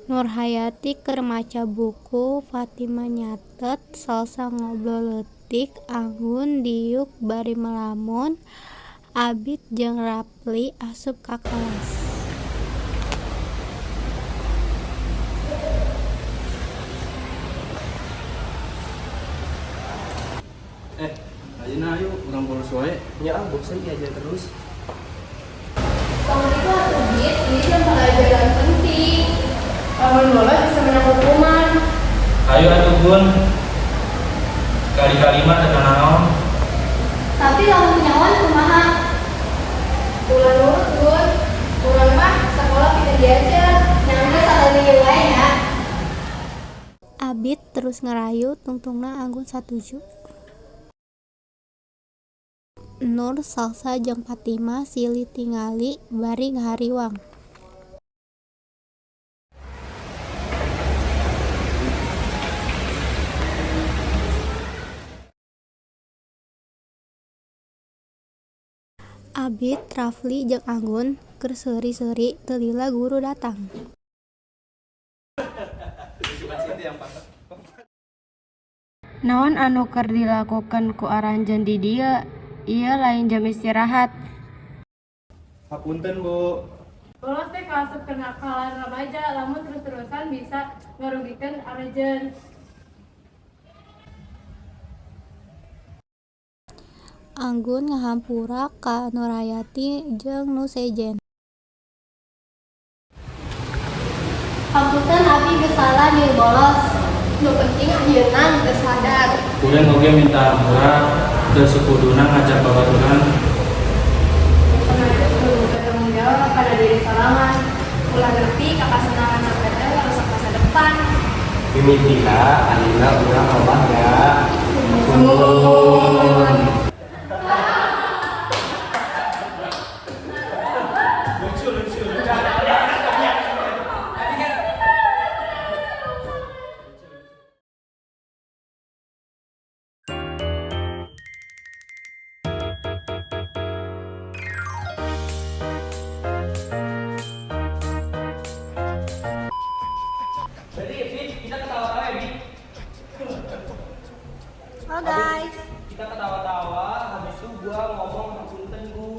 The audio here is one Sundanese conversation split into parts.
Nurhayati keur maca buku Fatimah nyatet Salsa ngobrol leutik Anggun diuk bari melamun Abid jeung Rafli asup ka kelas. Eh, ayeuna ayo urang bolos wae. Nya ah, bosen diajar terus. Tong itu atuh, Bit, ini jam pelajaran penting. Lamun bolos bisa menang hukuman. Ayo atuh, Gun. Kali-kali mah teu nanaon. Tapi lamun nyawan kumaha? Ulah nurut, Gun. Urang mah sekolah pikeun diajar. Nyangga sakali wae nya. Abid terus ngarayu tungtungna Anggun satuju. Nur, Salsa jeung Fatimah silih tingali bari ngahariwang. Abid, Rafli jeung Anggun keur seuri-seuri teu lila guru datang. Naon anu keur dilakukeun ku aranjeun di dieu? Ieu lain jam istirahat. Hapunten, Bu. Bolos teh kaasup kenakalan remaja, lamun terus-terusan bisa ngarugikeun aranjeun. Anggun ngahampura ka Nurhayati jeung nu sejen. Hapunten, abi geus salah milih bolos. Nu penting ayeuna geus sadar. Kuring oge minta hampura, teu sakuduna ngajak babaturan. Remaja kudu bertanggung jawab pada diri sorangan. Ulah nepi ka kasenangan sapeuteng ngarusak masa depan. Mimitina ayeuna urang robah nya. Sumuhun. Berarti Bit, kita ketawa-tawa ya, Bit. Oh guys. Kita ketawa-tawa, habis itu gua ngomong hapunten, Bu.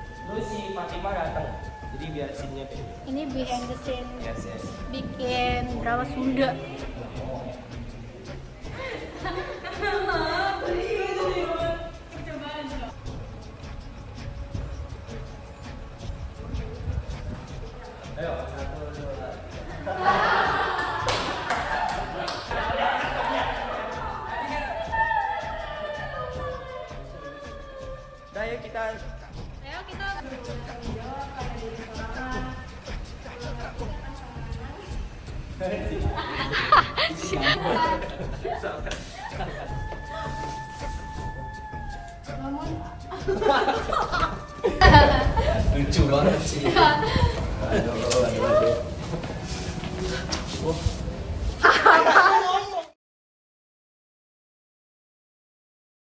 Terus si Fatimah datang. Jadi biar scene-nya kayak gitu. Ini behind the scene Yes. bikin drama Sunda. Ayo, satu, dua, tiga. Udah, ayo kita. Ayo kita bertanggung jawab pada diri sorangan. Lamun Lucu banget sih. Aduh.